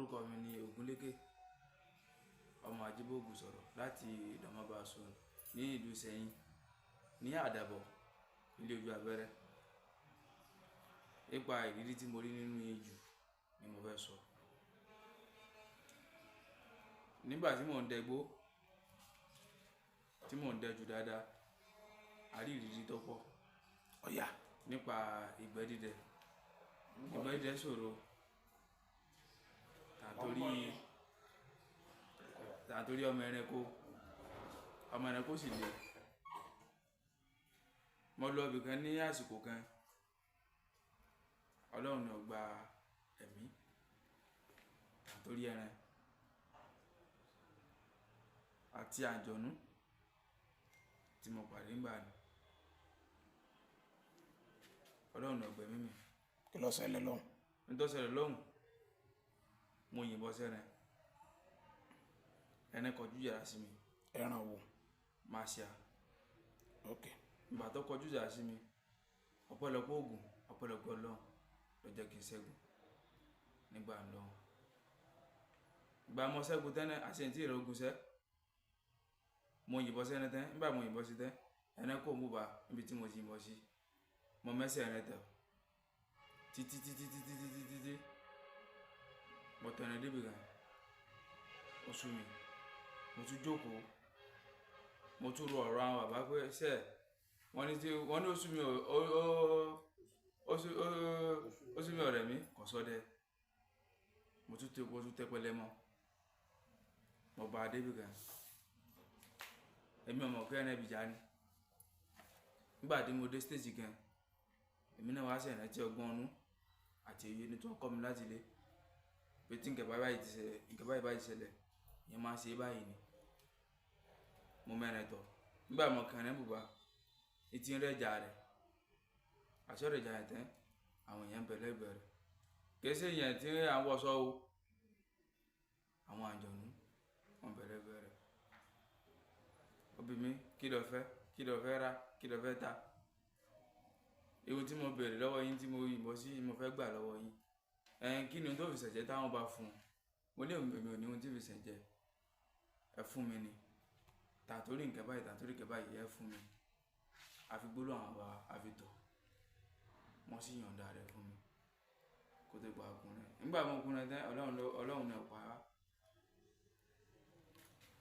Orúkọ mi ni Ògúnlékè ọmọ Ajíbógun sọ̀rọ̀ láti Ìdànmọ́ba Zone ní ìlú Ìṣẹ̀yìn ní Àdàbọ̀ ilé ojú abẹ́rẹ́. Nípa ìrírí tí mo rí nínú ijù ni mo fẹ́ sọ. Nígbà tí mò ń dẹgbó, tí mò ń dẹjú dáadáa, a rí ìrírí tó pọ̀. Ọ̀yà. Nípa ìgbẹ́ dídẹ. Ìgbẹ́ dídẹ ṣòro. Tàtorí ọmọ ẹranko, ọmọ ẹranko sì le. Mo lọ ibì kan ní àsìkò kan, Ọlọ́run ò gba ẹ̀mí tàtorí ẹran àti àjọ̀nú tí mo pàdé nígbà náà. Ọlọ́run ò gbẹ̀mí mi. Kí ló ṣẹlẹ̀ lọ́hùn? Ní tó ṣẹlẹ̀ lọ́hùn, mo yìnbọn sẹ́ran. Ẹran kọjú ìjà sí mi. Ẹran wo? Màṣíà. Ok. Ìgbà tó kọjú ìjà sí mi, ọ̀pọ̀lọpọ̀ òògùn, ọ̀pọ̀lọpọ̀ Ọlọ́run ló jẹ́ kí n ṣẹ́gun nígbà lọ́hùn. Ìgbà mo ṣẹ́gun tán náà, àṣẹ tí ìrọ̀ ogun ṣẹ́. Mo yìnbọn sẹ́ran tán, nígbà mo yìnbọn sí tán, ẹran kò mú bá níbi tí mo ti yìnbọn sí. Mo mẹ́sẹ̀ ẹran tẹ̀ títí títí títí títí títí. Mo tẹ̀rẹ̀ débi kan, ó sú mi. Mo tún jókòó, mo tún ro ọ̀rọ̀ àwọn bàbá pé ṣé wọ́n ní tí wọ́n ní ó sú mi ó sú mi ọ̀rẹ́ mi kò sọdẹ. Mo tún tẹ, mo tún tẹpẹlẹ mọ́. Mo bá a débi kan. Èmi ò mọ̀ pé ẹran ìbìjà ni. Nígbà tí mo dé stage kan, èmi náà wá ṣe ìrántí ọgbọ́n ọnú àti òye ní tó ń kọ́ mi láti ilé. Pé tí nǹkan báyìí ti ṣẹlẹ̀, nǹkan báyìí báyìí ṣẹlẹ̀, ìyẹn máa ṣe báyìí ni. Mo mẹ́rin tọ̀. Nígbà mo kàn ní bùbá, etí ń rẹ́jà rẹ̀. Àṣọ rẹ̀jà rẹ̀ tán, àwọn èèyàn ń bẹ lẹ́gbẹ̀ẹ́ rẹ̀. Kì í ṣe èèyàn tí à ń wọṣọ o. Àwọn àjọ̀nú wọ́n bẹ lẹ́gbẹ̀ẹ́ rẹ̀. Ó bi mí, kí lo fẹ́? Kí lo fẹ́ rà? Kí lo fẹ́ tà? Ewu tí mo béèrè lọ́wọ́ yín tí mo yìnbọn sí, mo fẹ́ gbà lọ́wọ́ yín. Ẹn, kí ni ohun tó fi ṣẹ̀jẹ̀ táwọn bá fún un? Mo ní èmi ò ní ohun tí fi ṣẹ̀jẹ̀. Ẹ fún mi ni. Tàtorí nǹkan báyìí, tàtorí nǹkan báyìí, ẹ fún mi. A fi gbólóhùn àwọn bàbá, a fi tọ̀. Wọ́n sì yọ̀ǹda rẹ̀ fún mi. Kó tó gba ọkùnrin. Nígbà mo ọkùnrin tán, Ọlọ́run ni ó pa wá.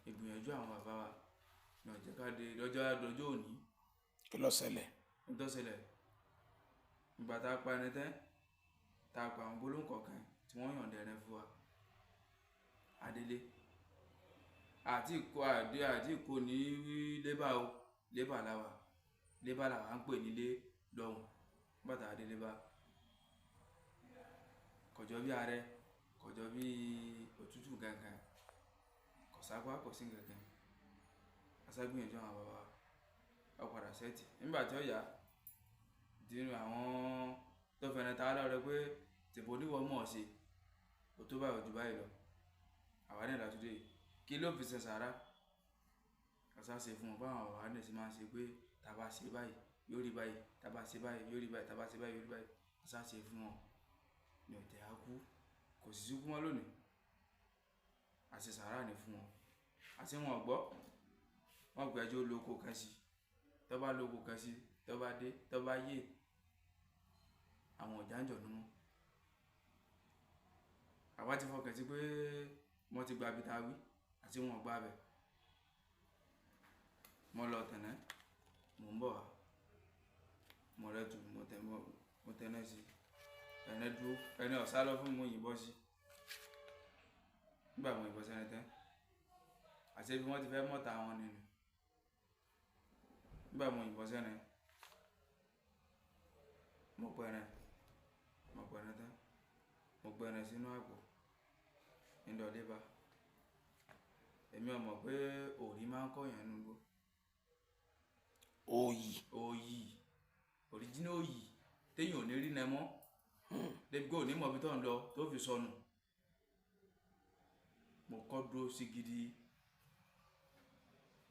Ìgbìyànjú àwọn bàbá wa ní ó jẹ́ ká dé lọ́jọ́ àdọ́jọ́ òní. Kí ló ṣẹlẹ̀? Ní tó ṣẹlẹ̀, ìgbà tá a pa ẹni tán, tá a pa àwọn gbólóhùn kọ̀ọ̀kan tí wọ́n yọ̀ǹda ẹran fún wa. Adélé. Àti kó àdé àti kó ní lébà o. Lébà la wà. Lébà la wà ń pè nílé lọ́hùn. Nígbà tá a dé lébà, kọjọ bí ààrẹ, kọjọ bí òtútù gangan, kò sápá, kò sí gangan. A sá gbìyànjú àwọn bàbá wa. Ó padà ṣẹ́ẹ̀tì. Nígbà tí ó yá, dínú àwọn tó fẹ́ràn ta lọ́rẹ pé tìbò oníwọ̀ mọ̀ ọ́ ṣe, ó tó báyìí, ó ju báyìí lọ. Àwa náà látúndé yìí. Kí ló fi ṣe sàárà? A sá ṣe fún wọn báwọn bàbá náà sì máa ń ṣe pé tí a bá ṣe báyìí, yóò rí báyìí. Tí a bá ṣe báyìí, yóò rí báyìí. Tí a bá ṣe báyìí, yóò rí báyìí. A sá ṣe fún wọn. Ní ọ̀tẹ̀ á kú. Kò sì síkú mọ́ lónìí. A ṣe sàárà ni fún wọn. A ṣe wọn gbọ́. Wọ́n gbé ẹjọ́ lóko kan sí. Tọ́ bá lóko kan sí, tọ́ bá dé, tọ́ bá yé, àwọn ọ̀já ń jọ̀nú mọ́. Àwa ti fọkàn sí pé wọ́n ti gba ibi tá a wí àti wọn gba ibẹ̀. Mo lọ tẹ̀nẹ́, mò ń bọ̀ wá. Mo rẹ́ tu, mo tẹ̀, mo tẹ̀nẹ́ sí. Ẹ̀rẹ́ dúró, ẹni ọ̀sá lọ fún mi, mo yìnbọn sí. Nígbà mo yìnbọn sẹ́ni tán, àṣé bí wọ́n ti fẹ́ mọ́ta wọn nínú. Nígbà mo yìnbọn sẹ́ni, mo pẹran, mo pẹran tán, mo gbẹran sínú àpò, ń lọ lébà. Èmi ò mọ̀ pé òrì máa ń kọ́ èèyàn nínú igbó. Òyì. Òyì. Original òyì téèyàn ò ní rí nẹ mọ́. Débi pé ò ní mọ̀ ibi tó ń lọ tó fi sọnù. Mo kọ́ dúró sí gidi.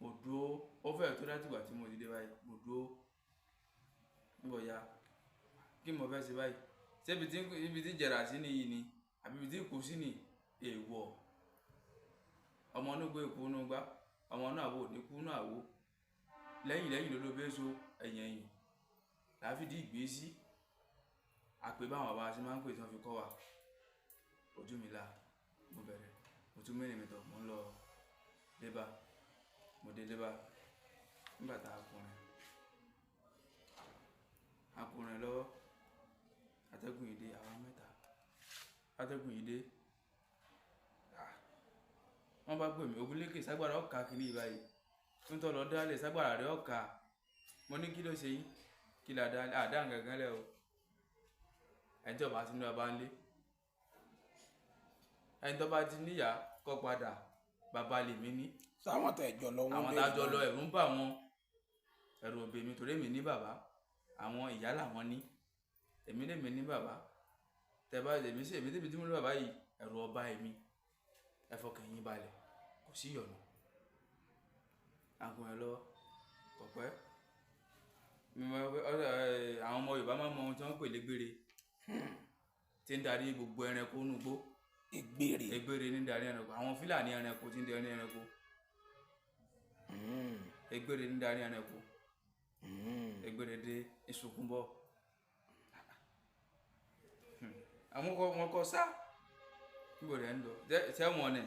Mo dúró, ó fẹ́ẹ̀ tó láti ìgbà tí mo ti dé báyìí. Mo dúró. Níbo ya? Kí mo fẹ́ ṣe báyìí? Ṣé ibi tí ń jẹrà sí ni yìí ni? Àbí ibi tí ń kú sí ni? Èèwọ̀ ọmọ onúgbó èkó nú gbá, ọmọ náà wò ní kú náà wò, lẹ́yìn lẹ́yìn ló ló bẹ́ so, ẹ̀yìn ẹ̀yìn láfídí ìgbésí àpè báwọn bàbá ṣe máa ń pè tí wọ́n fi kọ́ wa. Ojú mi là, mo bẹ̀rẹ̀, mo tún mẹ́rin mi tọ̀, mo ń lọ lébà, mo dé lébà nígbà tá a kùnrin, a kùnrin lọ́wọ́, atẹ́gùn yìí dé, àwa mẹ́ta, atẹ́gùn yìí dé, wọ́n bá pè mí, Ògúnlékè ságbára ọ̀ka kìíní báyìí, ń tọ́ lọ dálẹ̀ ságbára rẹ̀ ọ̀ka. Mo ní kí ló ṣe yín, kí là dá, àdá nǹkan lẹ̀ o. Ẹni tí ọba ti ní baba ń lé, ẹni tó bá ti níyà kọ́ padà, bàbá lèmi ní. Sáwọn tẹ̀ jọ lọ wọ́n àwọn tá a jọ lọ ẹ̀rù ń bà wọ́n, ẹ̀rù ò bèmi torí èmi ní bàbá, àwọn ìyá làwọn ní, èmi lèmi ní bàbá. Tẹ bá èmi sí èmi tẹ́bi tí mo ní bàbá yìí, ẹ̀rù ọba èmi, ẹ fọkàn yín balẹ̀, kò sí ìyọnu. Àgùn ẹ̀ lọ kọ̀pẹ́. Àwọn ọmọ Yorùbá máa ń mọ ohun tí wọ́n ń pè légbére, tí ń darí gbogbo ẹranko nínú igbó. Egbére. Egbére ní ń darí ẹranko. Àwọn Fúlàní ẹranko tí ń darí ẹranko. Egbére ní ń darí ẹranko. Egbére dé ìsunkún bọ̀. Àwọn kọ wọn kọ sá. Níbo rẹ̀ ń lọ? Sẹ́wọ̀n nẹ̀,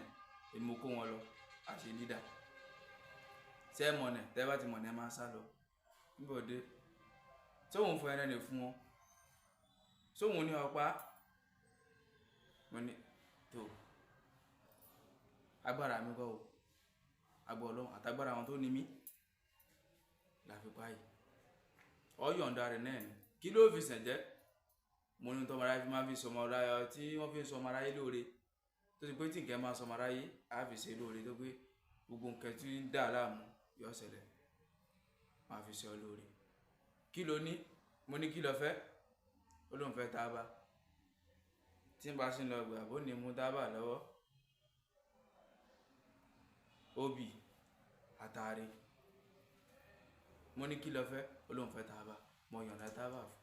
èmi kó wọn lọ, àṣẹ lídà. Sẹ́wọ̀n nẹ̀, tẹ́ bá ti mọ̀ ní ẹ máa sá lọ. Níbo dé? Ṣé òun fún ẹran rẹ̀ fún wọn? Ṣé òun ní ọ̀pá? Mo ní tó. Agbára mi kọ́ o. Agbára Ọlọ́run àtàgbára àwọn tó ní mí la fi pa yìí. Ọ yọ̀ǹda rẹ̀ náà ni. Kí ló fi sẹ̀ jẹ́? Mo ní tọ́mọ aráyé fi máa fi sọmọ aráyé tí wọ́n fi ń sọmọ aráyé lóore. Tó ti pé tí nǹkan máa sọmọ aráyé, á fi ṣe lóore tó pé gbogbo nǹkan tí ń dà láàmú yóò ṣẹlẹ̀. Máa fi ṣe ọ lóore. Kí lo ní? Mo ní kí lo fẹ́? Ó lóun fẹ́ tábà. Tí n bá sì ń lọ gbà bó ní mú tábà lọ́wọ́. Obì, àtàrí. Mo ní kí lo fẹ́? Ó lóun fẹ́ tábà. Mo yọ̀ǹda tábà fún un.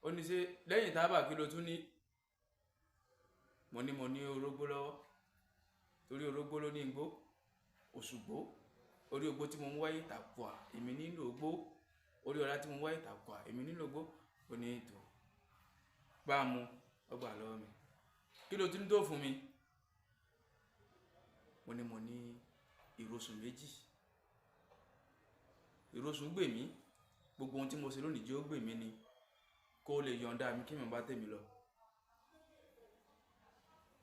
Ó ní ṣe lẹ́yìn tábà kí lo tún ní? Mo ní mo ní orógbó lọ́wọ́. Torí orógbó ló ní igbó, òṣùgbó. Orí ogbó tí mo ń wáyé tàkùà, èmi nílò ogbó. Orí ọlá tí mo ń wáyé tàkùà, èmi nílò ogbó. Ó ní ètò. Bá a mu, ó gbà lọ́wọ́ mi. Kí lo tún tó fún mi? Mo ní mo ní ìrosùn méjì. Ìrosùn gbè mí. Gbogbo ohun tí mo ṣe lónìí jẹ́ ó gbè mí ni. Kó lè yọ̀ǹda mi kí mi bá tèmi lọ.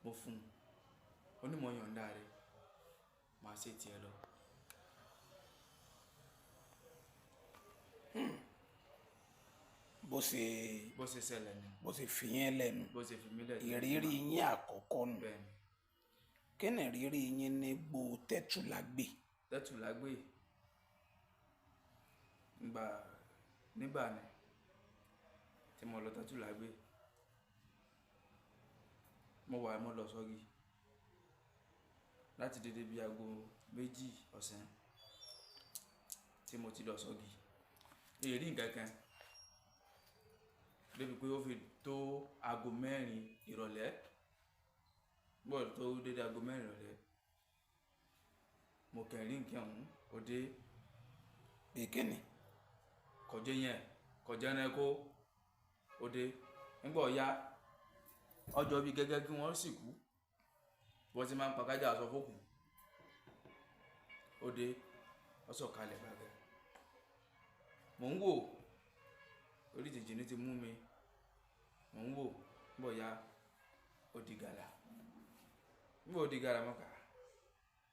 Mo fún un. Ó ní mo yọ̀ǹda rẹ̀. Màá ṣe tiẹ̀ lọ. Bó ṣe Bó ṣe ṣẹlẹ̀ ni. Bó ṣe fi yín lẹ́nu. Bó ṣe fi mí lẹ́nu. Ìrírí yín àkọ́kọ́ nù. Bẹ́ẹ̀ni. Kí ni ìrírí yín ní gbó Tẹ́tùlágbè? Tẹ́tùlágbè. Nígbà, nígbà ni tí mo lọ Tẹ́tùlágbè. Mo wà, mo lọ sọ́gi. Láti dédé bí aago méjì ọ̀sán tí mo ti lọ sọ́gi. Mi ò rí nǹkan kan. Débi pé ó fi tó aago mẹ́rin ìrọ̀lẹ́. Bó tó dédé aago mẹ́rin ìrọ̀lẹ́. Mo kàn rí nǹkan ọ̀hún, ó dé. Bí kíni? Kọjá yẹn, kọjá ẹranko, ó dé. Nígbà ó yá, ọjọ́ bí gẹ́gẹ́ kí wọ́n sì kú. Bó ti máa ń pa kájà aṣọ fókù. Ó dé, ó sọ̀kalẹ̀ gbàgà. Mò ń wò, orí jìjì ní ti mú mi. Mò ń wò, nígbà ó yá, ó di gàlà. Nígbà ó di gàlà, mo kà á.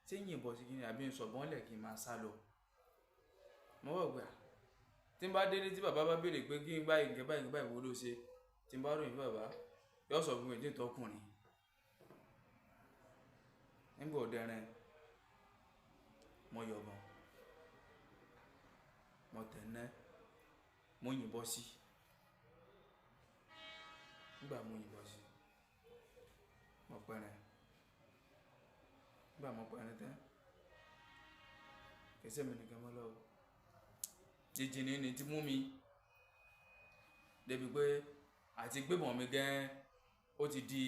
Ṣé yìnbọn sí kíni àbí ń sọ̀bọ́n lẹ̀ kí n máa sá lọ? Mo wọ̀ pé à, tí n bá délé tí bàbá bá béèrè pé kí n bá nǹkan báyìí nǹkan báyìí wo ló ṣe, tí n bá ròyìn fún bàbá, yóò sọ fún mi tí ń tọkùnrin. Nígbà ó dẹrẹ, mo yọ̀bọ̀n, mo tẹ̀ná, mo yìnbọn sí. Nígbà mo yìnbọn sí, mo pẹrẹ. Nígbà mo pẹrẹ tán, kẹsẹ̀ mi nìkan mọ́ lọ. Jìjìnnì ni ti mú mi. Débi pé àti gbébọn mi gan, ó ti di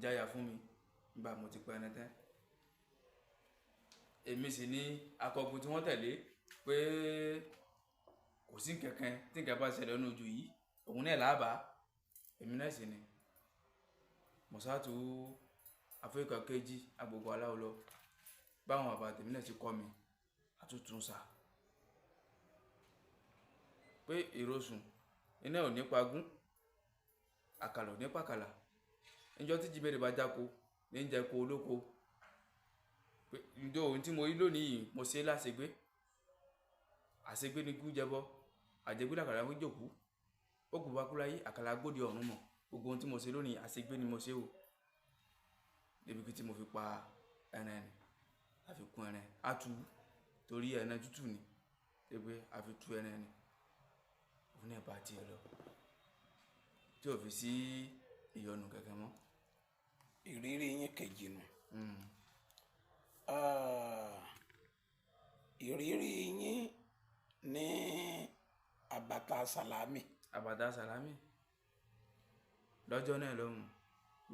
jáya fún mi nígbà mo ti pa ẹran tán. Èmi sì ní akọgun tí wọ́n tẹ̀lé pé kò sí nǹkankan tí nǹkan bá ṣẹlẹ̀ nínú ojú yìí, òun náà làá bá. Èmi náà sì ni. Mọ̀sátù Afẹ́kọ̀ kejì agbègbè aláwọ̀ lọ. Báwọn bàbá tèmi náà ti kọ́ mi, àtúntún sá. Pé ìrosùn iná ò ní pagún, àkàlà ò ní pàkàlà. Níjọ́ tí jíbèrè bá jáko, ní ń jẹ ko olóko. Pé ǹjọ́ ohun tí mo rí lónìí yìí, mo ṣe láṣegbé. Àṣegbé ni kú jẹbọ, àjẹgbé làkàlà ń jòkú. Ó kù bá kú láyé, àkàlà gbòde ọ̀run mọ̀. Gbogbo ohun tí mo ṣe lónìí, àṣegbé ni mo ṣe o. Débi kí tí mo fi pa ẹran ni, a fi kún ẹran, a tú torí ẹran tútù ni. Débi pé a fi tú ẹran ni. Òun náà bá ti ẹ lọ. Tí ò fi sí ìyọnu kankan mọ́. Ìrírí yín kejì nù. Ah, ìrírí yín ní àbàtà Sàlámì. Àbàtà Sàlámì. Lọ́jọ́ náà lọ́hùn,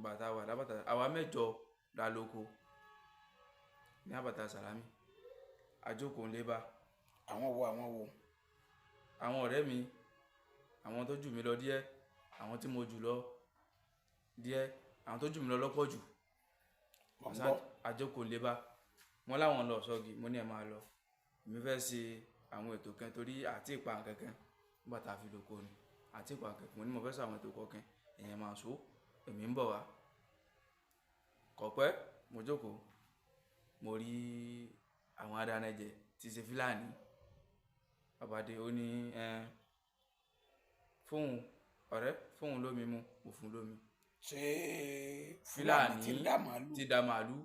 bàtà wà lábàtà, àwa mẹ́jọ la lóko ní àbàtà Sàlámì. A jókòó ń lébà. Àwọn wo àwọn wo? Àwọn ọ̀rẹ́ mi, àwọn tó jù mí lọ díẹ̀, àwọn tí mo jù lọ díẹ̀, àwọn tó jù mí lọ lọ́pọ̀ jù. Mọ̀ ń gbọ́. A jókòó ń lébà. Wọ́n láwọn lọ sọ́gi, mo ní ẹ máa lọ. Èmi fẹ́ ṣe àwọn ètò kan torí àti ìpa nǹkan kan nígbà tá a fi lóko ni. Àti ìpa nǹkan kan, mo ní mo fẹ́ ṣe àwọn ètò kọ̀ọ̀kan, ẹ̀yin máa sọ, èmi ń bọ̀ wá. Kọ̀pẹ́, mo jókòó, mo rí àwọn adarànjẹ tí ṣe Fúlàní. Bàbá dé, ó ní, ẹ, fóun, ọ̀rẹ́, fóun lómi mu, mo fún un lómi. Ṣé Fúlàní ti dà màálù? Ti dà màálù.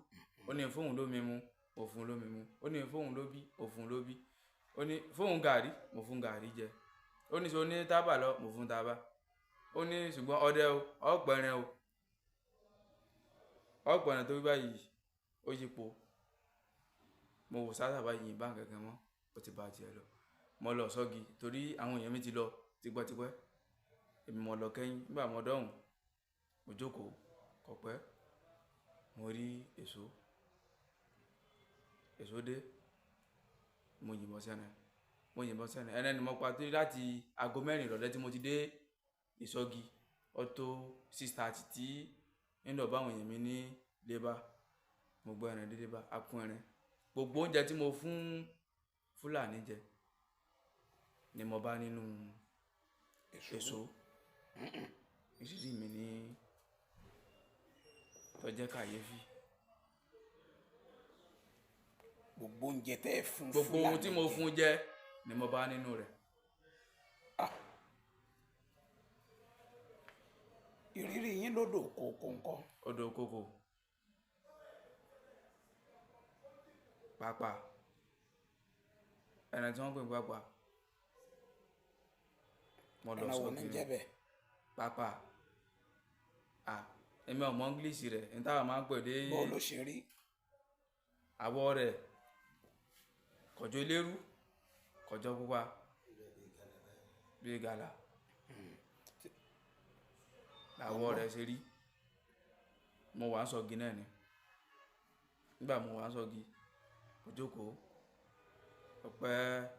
Ó ní fóun lómi mu, mo fún un lómi mu. Ó ní fóun lóbí, mo fún un lóbí. Ó ní fóun gàrí, mo fún gàrí jẹ. Ó ní ṣé o ní tábà lọ, mo fún tábà. Ó ní ṣùgbọ́n ọdẹ o, ọ̀pẹ̀rẹ̀ o. Ọ̀pẹ̀rẹ̀ tó wí báyìí, ó yípo. Mo wò sáà sábà yìí bá nǹkan kan mọ́, ó ti bá tiẹ̀ lọ. Mo lọ sọ́gi torí àwọn èèyàn mi ti lọ tipẹ́tipẹ́. Èmi mo lọ kẹ́yìn nígbà mo dọ̀hùn, mo jókòó, kọ̀pẹ́, mo rí èso. Èso dé, mo yìnbọn sẹ́nu. Mo yìnbọn sẹ́nu. Ẹran ni mo pa torí láti ago mẹ́rin ìrọ̀lẹ́ tí mo ti dé ìsọ̀gi. Ó tó 6:30 tí ń lọ bá àwọn èèyàn mi ní lébà. Mo gbọ́ ẹran dé lébà, a kún ẹran. Gbogbo oúnjẹ tí mo fún Fúlàní jẹ ni mo bá nínú èso. Ìrírí mi ní tó jẹ́ kàyéfì. Gbogbo oúnjẹ tẹ́ ẹ fún Gbogbo ohun tí Fúlàní mo jẹ. fún jẹ ni mo bá nínú rẹ̀. Ah. Ìrírí yín lódò kòkó ńkọ́? Odò kòkó. Pàpà. Ẹran tí wọ́n ń pè ní pàpà. Mo lọ Ẹran wo sọ́gi ní ni. jẹ́ bẹ́ẹ̀? Pàpà. À, èmi ò mọ English rẹ̀, ní táwa máa ń pè dé. Bó ló ṣe rí? Àwọ̀ rẹ̀ kọjọ eléérú, kọjọ pupa, bí gàlà. Àwọ̀ rẹ̀ ṣe rí. Mo wà ń sọ́gi náà ni. Nígbà mo wà ń sọ́gi, mo jókòó, ọpẹ́,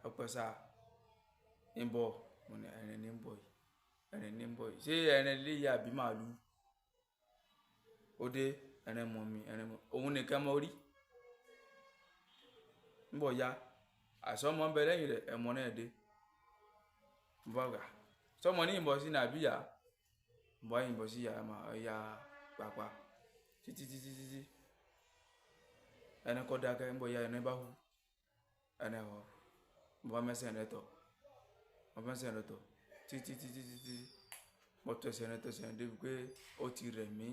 ọpẹ́ sá, ń bọ̀. Mo ní ẹran ní ń bọ̀ yìí, ẹran ní ń bọ̀ yìí. Ṣé ẹran ilé yìí àbí màálù? Ó dé, ẹran mọ̀ mi, ẹran mọ̀. Òun nìkan mo rí. Ń bọ̀ ya, àìsàn mọ̀ ń bẹ lẹ́yìn rẹ̀, ẹ̀mọ náà dé. Mo bá gbà. Sọ́mọ ní ìbọn sí ní àbí ìyá? Mo bá yìnbọn sí ìyá, mà, ìyá pàpà. Títí, títí, títí. Ẹni kọ́ dákẹ́, ń bọ̀ ya ẹni bá hù. Ẹni họ. Mo bá mẹ́sẹ̀ rẹ̀ tọ̀. Mo bá mẹ́sẹ̀ rẹ̀ tọ̀. Títí, títí, títí. Mo tọ ẹsẹ̀ rẹ̀, tọ ẹsẹ̀ rẹ̀ débi pé ó ti rẹ̀ mí.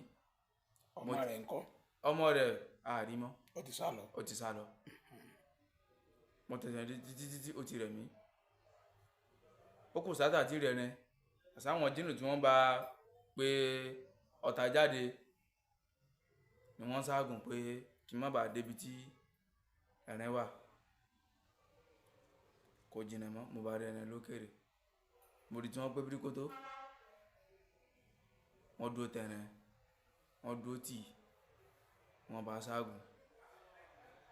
Ọmọ rẹ̀ ńkọ́? Ọmọ rẹ̀ a rí mọ́. Ó ti sá lọ. Ó ti sá lọ. Mo tọ ẹsẹ̀ rẹ̀ títí, títí, ó ti rẹ̀ mí. Ó kù sáátà tí rẹ̀ rẹ̀. Àṣà àwọn jínù tí wọ́n bá pé ọ̀tá jáde ni wọ́n ságun pé kí n má bàa débi tí ẹran wà. Kò jìnnà mọ́, mo bá rí ẹran lókèèrè. Mo rí tí wọ́n pé bíríkótó. Wọ́n dúró tẹran, wọ́n Wọ́n dúró tì í, wọ́n bá ṣáàgùn.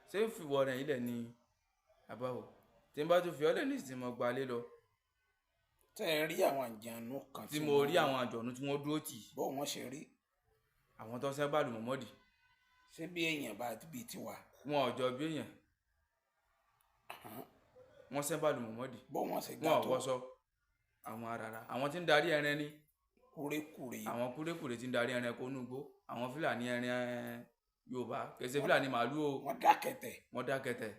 Ṣé ń fi wọ rẹ̀ ilẹ̀ ni àbáwọ̀? Tí n bá tún fi ọ́ lẹ̀ nísìnyí mo gba lé lọ. Tẹ́ ẹ rí àwọn àjànú kan tí mo rí àwọn àjọ̀nú tí wọ́n dúró tì í. Bó wọ́n ṣe rí. Àwọn tó ń sẹ́ bàlù mọ̀mọ́dì. Ṣé bí èèyàn bá bíi tiwa? Wọn ò jọ bí èèyàn. Wọ́n sẹ́ bàlù mọ̀mọ́dì. Bó wọ́n ṣe ga Wọn ò tó. wọṣọ. Àwọn arara. Àwọn tí ń darí ẹran ni. Kúrékùré. Àwọn kúrékùré tí ń darí ẹran kó núgbó. Àwọn Fúlàní ẹran Yorùbá. Kì í ṣe Fúlàní màálù o. Wọ́n dákẹ́tẹ̀. Wọ́n dákẹ́tẹ̀.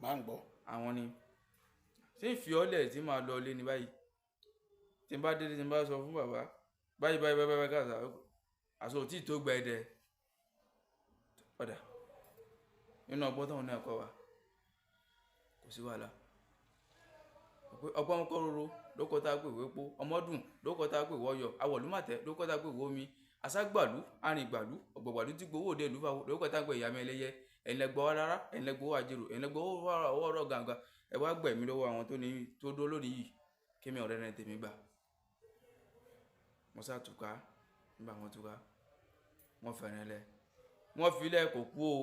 Máa ń gbọ́. Àwọn ni. Ṣé ìfi ọ́lẹ̀ tí màá lọ ilé ni báyìí? Tí n bá délé tí n bá sọ fún bàbá. Báyìí báyìí báyìí báyìí káàsà. Àṣọ ò tí ì tó gba ẹdẹ. Ọ̀dà. Nínú ọgbọ́n tóun náà kọ́ wa. Kò sí wàhálà. Ọgbọ́n kọ́ roro ló kọ́ tá a pè wé po. Ọmọdún ló kọ́ tá a pè wọ́yọ̀. Awọ̀lúmọ̀tẹ́ ló kọ́ tá a pè wó omi. Aságbàlú, arìngbàlú, ọ̀gbọ̀gbàlú tí gbowó òde ìlú fáwọn ló kọ́ tá a pè ìyá mi ẹlẹ́yẹ. Ẹ̀yin lẹ gbọ́ wá rárá, ẹ̀yin lẹ gbowó àjèrò, ẹ̀yin lẹ gbowó ọwọ́ ọ̀rọ̀ gàǹgà. Ẹ wá gbẹ̀mí lọ́wọ́ àwọn tó ní tó dúró lónìí yìí. Kí mi ọ̀rẹ́ rẹ tèmi gbà. Mo sá túká, nígbà wọn túká, wọ́n fẹ̀rẹ̀ lẹ. Wọ́n fi lẹ̀ kó kú o.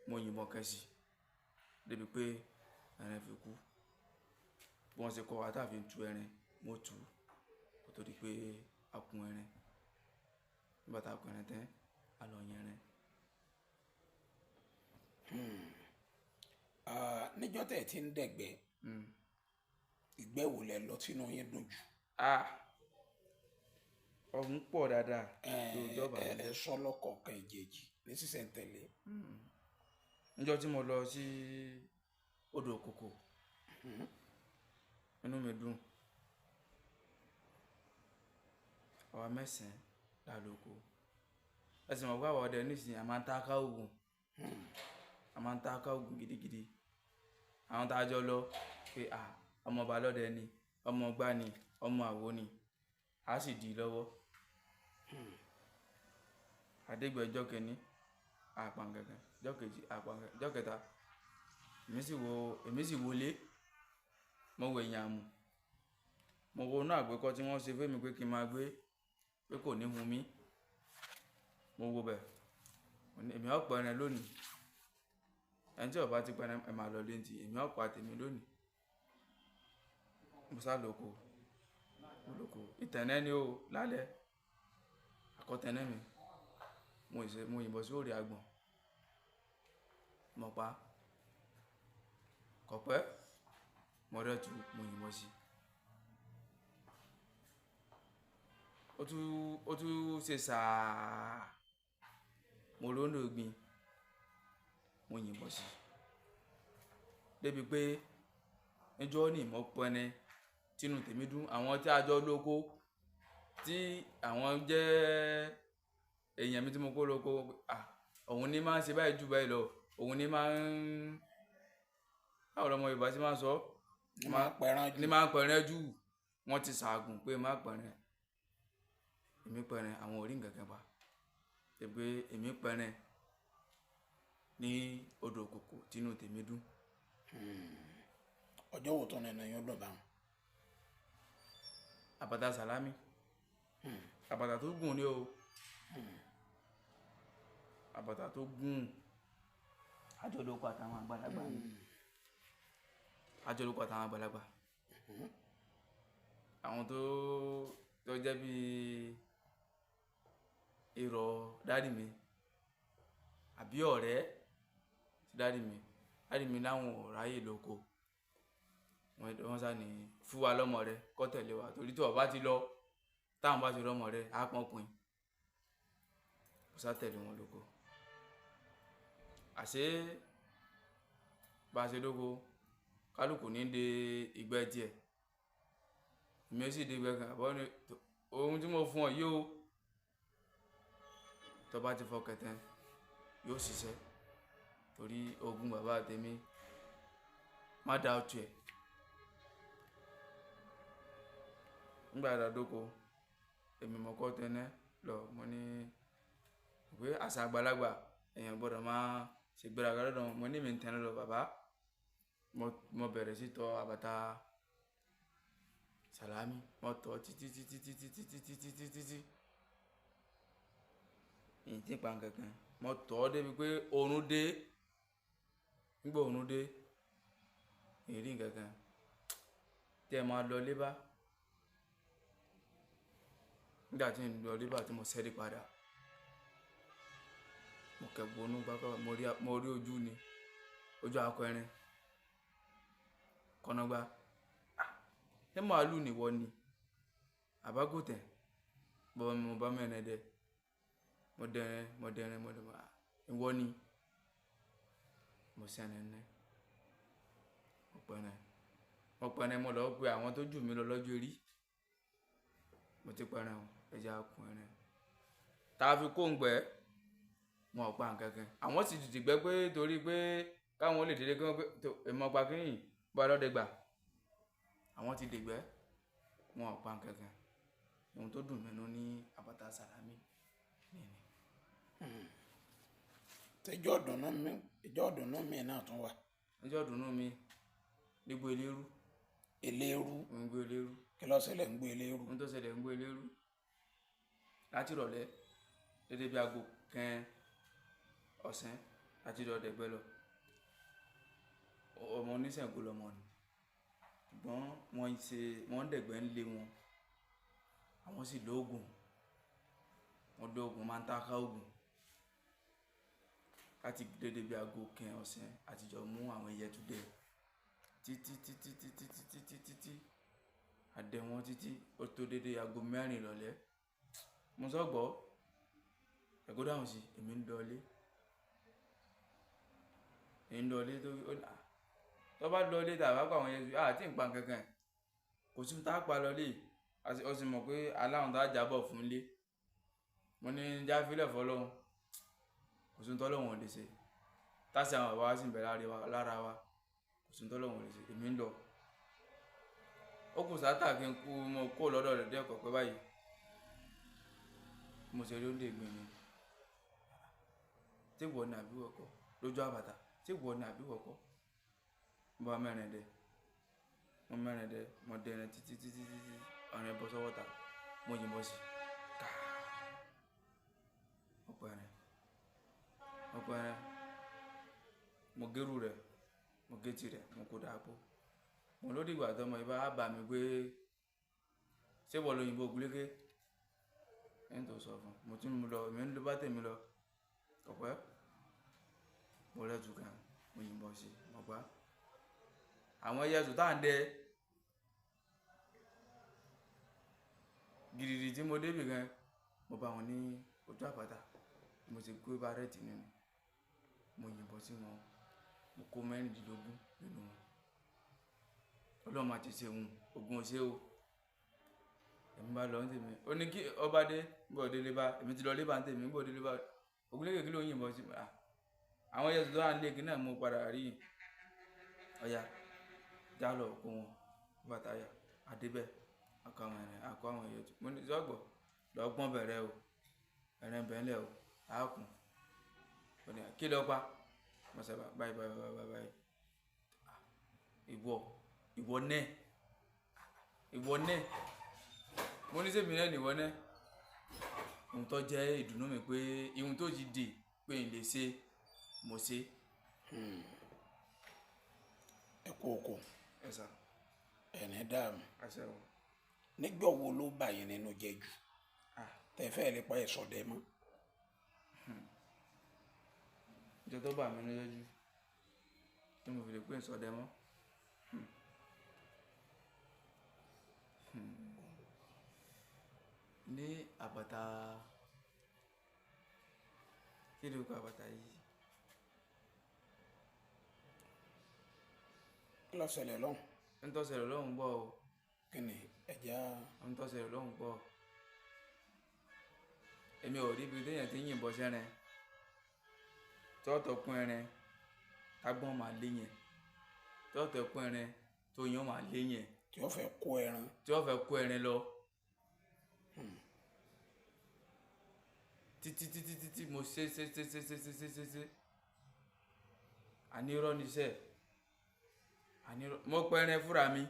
Mo yìnbọn kan sí. Débi pé ẹran fi kú. Bí wọ́n ṣe kọ́ wa tá fi ń tu ẹran, mo tu kó tó di pé a kun ẹran. Nígbà tá a kun ẹran tán, a lọ yan ẹran. Níjọ́ tẹ̀ tí ń dẹ̀gbẹ́, ìgbẹ́ wo lẹ lọ tínú yín dùn jù? Ọ̀hún pọ̀ dáadáa. Lóòjọ́ bàbá mi. Ẹ sọ lọ́kọ̀ọ̀kan ìjèjì ní sísẹ̀ntẹ̀lé. Níjọ́ tí mo lọ sí odò Òkòkò, inú mi dùn. Àwa mẹ́sàn-án la lóko. Ẹ sì mọ̀ pé àwa ọdẹ nísìnyí a máa ń táká òògùn. A máa ń táká òògùn gidigidi. Àwọn tá a jọ lọ pé à ọmọ ọba lọ́dẹ ni, ọmọ ọgbá ni, ọmọ àwo ni. A sì di lọ́wọ́. Adégbè ọjọ́ kìíní, a pa nǹkan kan. Ọjọ́ kejì, a pa nǹkan. Ọjọ́ kẹta, èmi sì wọlé. Mo wo èèyàn àmù. Mo wo inú àgbékọ́ tí wọ́n ṣe fún mi pé kí n máa gbé, pé kò ní hun mí. Mo wo bẹ̀. Mo ní èmi ó pa ẹran lónìí. Ẹni tí ó bá ti pa ẹran, ẹ máa lọ lé ní ti. Èmi ó pa tèmi lónìí. Mo sá lóko. Mo lóko. Ìtẹ̀nẹ́ ni o lálẹ́. Àkọ́tẹ̀nẹ́ mi. Mo yìnbọn sí òrì àgbọ̀n. Mo pa. Kọ̀pẹ́. Mo rẹ́tu, mo yìnbọn sí. Ó tún ṣe sàá. Mo róńdó ìgbín. Mo yìnbọn sí. Débi pé níjọ́ ní mo pẹni tínú tèmi dùn. Àwọn tí a jọ lóko, tí àwọn jẹ́ èèyàn mi tí mo kó lóko, à, òun ní máa ń ṣe báyìí jù báyìí lọ. Òun ní máa ń, báwo lọmọ Yorùbá ṣe máa ń sọ? Ní máa ń pẹran jù. Ní máa ń pẹran jù. Wọ́n ti ṣàgùn pé má pẹran. Èmi pẹran, àwọn ò rí nǹkan kan pa. Débi pé èmi pẹran ní odò Òkòkò tínú tèmi dùn. Ọjọ́ wo tó nínú yín dùn báwọn? Àbàtà Sàlámì. Àbàtà tó gùn ni o. Àbàtà tó gùn. Àjọlóko àtàwọn àgbàlagbà ni. Àjọlóko àtàwọn àgbàlagbà. Àwọn tó jẹ́ bí irọ́ dádì mi àbí ọ̀rẹ́ sí dádì mi. Dádì mi láwọn ò ráyè lóko. Wọ́n sá ní fún wa lọ́mọ rẹ kó tẹ̀lé wa torí tí o bá ti lọ, táwọn bá ti rọ́mọ rẹ, á pọ́n pin. Mo sá tẹ̀lé wọn lóko. Àṣé bá ṣe lóko, kálùkù ní de ìgbẹ́ díẹ̀. Èmi ó sì de ìgbẹ́ kan. Àbọ̀ ní ohun tí mo fún ọ yìí o. Tó bá ti fọkàn tán, yóò ṣiṣẹ́ torí ogún bàbá tèmi má dá ọtí ẹ̀. Nígbà tá a dóko, èmi mọ̀ kọ́ tẹ́ná lọ. Mo ní pé àṣà àgbàlagbà èèyàn gbọdọ̀ máa ṣe ìgbéraga lọ́dọ̀ wọn. Mo ní èmi ń tẹ́ná lọ bàbá. Mo bẹ̀rẹ̀ sí tọ àbàtà Sàlámì. Mo tọ̀ títí títí títí títí títí títí títí. Èyí tí ń pa nǹkan kan. Mo tọ̀ ọ́ débi pé oorun dé. Nígbà oorun dé, èyí rí nǹkan kan. Tí ẹ máa lọ lébá. Nígbà tí ń lọ lébá tí mo ṣẹ́rí padà. Mo kẹ̀gbọ́nú gbágbá, mo rí ojú ni. Ojú akọ ẹrin. Kọ̀nàgbá. Ṣé màálù ni ìwọ ni? Àbágùntàn. Bọ́ mo bá mẹ́rin dẹ. Mo dẹrin, mo dẹrin, mo dẹrin. Ìwọ ni. Mo sẹ́ni ní. Mo pẹran. Mo pẹran, mo lọ pe àwọn tó jù mí lọ lọ́jọ́ orí. Mo ti pẹran o, ẹ jẹ́ á kun ẹran. Táa fi kó ń gbẹ́, wọn ò pa nǹkan kan. Àwọn sì tètè gbẹ́ pé torí pé káwọn lè délé kí wọ́n pé tó èmi ọ̀pá kìíní bá lọ́dẹ gbà. Àwọn ti dègbẹ́, wọn ò pa nǹkan kan. Ohun tó dùn mí nú ní àbàtà Sàlámì nìyí. Ìjọ́ ìdùnnú mi, ìjọ́ ìdùnnú mi náà tún wà. Ìjọ́ ìdùnnú mi nígbó eléérú. Eléérú. Nígbó eléérú. Kí ló ṣẹlẹ̀ ń gbó eléérú? Ohun tó ṣẹlẹ̀ ń gbó eléérú. Láti ìrọ̀lẹ́ dédé bí aago kan ọ̀sán láti lọ dẹ̀gbẹ́ lọ. Ọmọ oníṣègùn lọmọ ni. Ṣùgbọ́n wọ́n ṣe, wọ́n dẹ̀gbẹ́ ń lé wọn. Àwọn sì lóògùn. Wọ́n lóògùn máa ń táká òògùn. Láti dédé bí aago kan ọ̀sán àti jọ mú àwọn ẹyẹ tó dé. Títí, títí, títí, títí, títí, títí. A dẹ wọ́n títí ó tó dédé aago mẹ́rin ìrọ̀lẹ́. Mo sọ gbọ́, ẹ̀kọ́ dáhùn sí, èmi ń lọ ilé. Èmi ń lọ ilé torí ó ní, à, tó bá lọ ilé tàbí bá pa àwọn ẹyẹ tó, a tí ń pa nǹkan kan. Kò sí ohun tá a pa lọ ilé. Ó sì mọ̀ pé aláhùn tá a jábọ̀ fún ilé. Mo ní já fílẹ̀ fọ́ lọ́hun. Kò sí ohun tó lọ́hun ò lè ṣe. Táṣì àwọn bàbá wa sì ń bẹ lára wa. Kò sí ohun tó lọ́hun ò lè ṣe. Èmi ń lọ. Ó kù sáátà kí n kú, mo kó lọ́dọ̀ rẹ̀ díẹ̀ kọ̀ọ̀kan báyìí. Mo ṣe rí oúnjẹ ìgbín ni. Tí ìwọ ni àbí ìwọ kọ́? Lójú àbàtà. Tí ìwọ ni àbí ìwọ kọ́? Mo bá mẹ́rin dẹ. Mo mẹ́rin dẹ. Mo dẹrin títí, títí, títí. Ọ̀rẹ́ bọ́ sọ́wọ́ ta. Mo yìnbọn sí. Káà. Mo pẹran. Mo pẹran. Mo gérù rẹ̀. Mo gé tirẹ̀. Mo kó dàpọ̀. Mo ló dìgbà tó ọmọ yìí bá bà mí pé ṣé ìwọ lo yìnbọn ògúnléké? Ẹni tó sọ fún un. Mo tún mú lọ, èmi ń lo bá tèmi lọ. Ọ̀pẹ́. Mo rẹ́tù kan, mo yìnbọn sí, mo pa. Àwọn ẹyẹ tó tà ń dẹ. Gìrìrì tí mo dé ibì kan, mo bá wọn ní ojú àpáta. Mo ti gbé bárẹ́tì nínú. Mo yìnbọn sí wọn. Mo kó mẹ́rìndínlógún nínú wọn. Ọlọ́run máa ti ṣe òun, ògùn ò ṣe o. Èmi bá lọ ní tèmi. Ó ní kí ọba dé, ń bọ̀ délé bá, èmi ti lọ lé bá ń tèmi, ń bọ̀ délé bá. Ògúnléké kí ló ń yìnbọn sí? À, àwọn ẹyẹ tó wà nílé kí náà mo padà rí. Ọya, já lọ kó wọn. Bàtà ya, a dé bẹ́ẹ̀. A kó àwọn ẹran, a kó àwọn ẹyẹ tó. Mo ní sọ́gbọ̀, lọ gbọ́n bẹ̀rẹ̀ o. Ẹran bẹ̀ ńlẹ̀ o. A kùn. Ó ní, kí lọ pa? Mo sọ báyìí, báyìí, báyìí, báyìí, báyìí. Ìwọ, ìwọ nẹ́. Ìwọ nẹ́. Mo ní sẹ́mi náà ni ìwọ nẹ́. Ohun tó jẹ́ ìdùnnú mi pé ihun tó ti dè pé n lè ṣe, mo ṣe. Ẹ kú oko. Ẹ sà. Ẹni dààmú. Àṣẹ o. Nígbà wo ló bà yín nínú jẹ́ jù? Ah. Tẹ fẹ́ lè pa ẹ̀sọ́ dẹ mọ́. Ìjọ tó bà mí nínú jẹ́ jù tí mo fi lè pé ẹ̀sọ́ dẹ mọ́. Ní àbàtà, kí ni orúkọ àbàtà yìí? Kí ló ṣẹlẹ̀ lọ́hùn? Ń tó ṣẹlẹ̀ lọ́hùn gbọ́ o. Kí ni ẹja? Ń tó ṣẹlẹ̀ lọ́hùn gbọ́. Èmi ò rí ibi téèyàn ti ń yìnbọn sẹ́rin. Tọ́tọ̀ kún ẹrin, tágbọ́n máa lé yẹn. Tọ́tọ̀ kún ẹrin, tóyàn máa lé yẹn. Tí ó fẹ́ kó ẹran. Tí ó fẹ́ kó ẹrin lọ. Títí, títí, títí mo ṣe, ṣe, ṣe, ṣe, ṣe, ṣe, ṣe, ṣe, ṣe. Àní irọ́ ni iṣẹ́. Àní irọ́. Mo pẹ ẹran fúnra mi.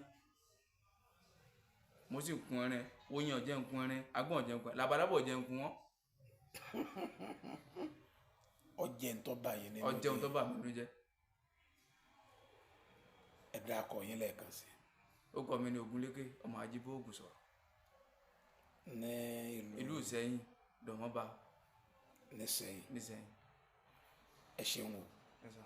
Mo sì kun ẹran. Oyin ò jẹ́ ń kun ẹran. Agbọ́n ò jẹ́ ń kun ẹran. Labalábá ò jẹ́ ń kun wọ́n. Ọjẹ́ ń tọ́ bá yín nínú Ọjẹ́ ohun tó jẹ́. bà mí nínú jẹ́. Ẹ dákọ yín lẹ́ẹ̀kan sí. Ó kọ́ mi ní Ògúnlékè ọmọ Ajíbóògùn sọ̀rọ̀. Ní ìlú Ìlú Ìsẹ́yìn, Dọ̀mọ́ba. Nísẹ̀yìn. Nísẹ̀yìn. Ẹ ṣeun o. Ẹ sà.